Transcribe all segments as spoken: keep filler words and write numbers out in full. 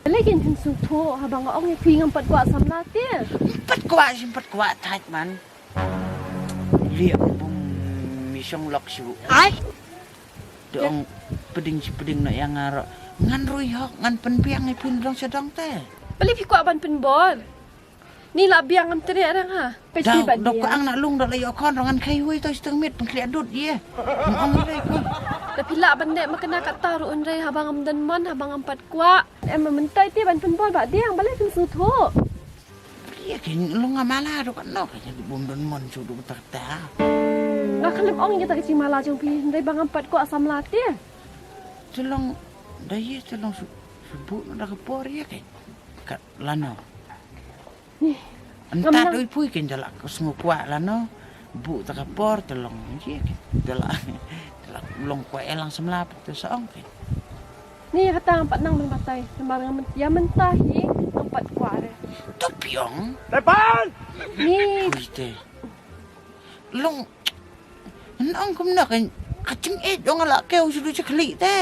Balei kein phin sngewthuh haba nga ong ïa phi ngam pat kwah samla te? Pat kwah, shu pat kwah thait man. Liang bum mi shong lok shu. Ai. Te ong pdeng shi pdeng noh ïa nga ruh. Ngan rui hok, ngan pynbiang ïa phi na dong sha dong te. Balei phi kwah ban pynbor? Ni la biang ngam treh rang ha. Peit phi ban biang. Dok ka ang na lung dok la ïoh khon rang ngan khai hui to siteng mit pynkhlieh dud ïa. Ngam ong ïa ko. Da phi lah ban dei ma kena kata ruh un rei haba ngam don mon haba ngam pat kwah. Em mynta te ban pynbor ba diang balei phin sngewthuh. Ïa kein long nga mala dok ka nok ka jadi bum don mon shu dok kata kata. Nga khlem ong ïa kata ka jingmala jong phi hynrei ba ngam pat kwah samla te. Te long da ïa te long shu shu buh noh da ka por ïa kein. Ka lano. Ni. Ynta doi pui kein da la ka sngew kwah lano. Buh ta ka por te long ji kein. Da la da la long kwah elang samla pat te sa ong kein. Ni kata ngam pat nang ban batai. Namar ngam ïa mynta hi ngam pat kwah re. To phi ong. Tepan. Ni. Pui te. Long. Nong kumno kan ka jingeh dong la keu shu du cha khlieh te.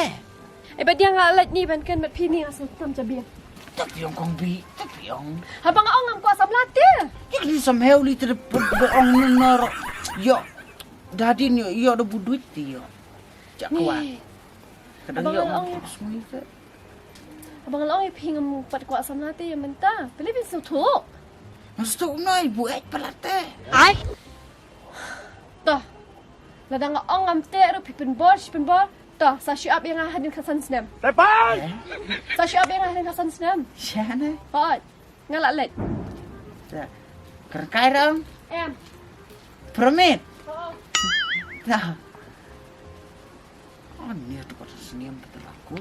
Eh ba diang nga lait ni ban ken mat phi ni nga sam tam cha biang. Ta phi ong kong bi, ta phi ong. Haba nga ong ngam kwah samla te. Ïa kin sam heu li te de ong nor. Ïa. Dadin ïa ïa de buduit te ïa. Cha kwah. Kadang ïa ong sngui te. Haba nga la ong ïa phi ngam pat kwah samla te ïa mynta. Phi leh phi sngewthuh. Nga sngewthuh noi bu eh palat te. Ai. Toh. Lada nga ong ngam teh ruh phi pynbor shi pynbor. Toh sa shu ap ïa nga hadien khatsan snem. Tepan. Sa shu ap ïa nga hadien khatsan snem. Shane. Hooid. Nga la leit. Te. Kerkai rong. Em. Permit. Oh. Te. Ani tu kata snem betul aku.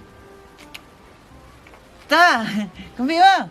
Ta. Kembi ma.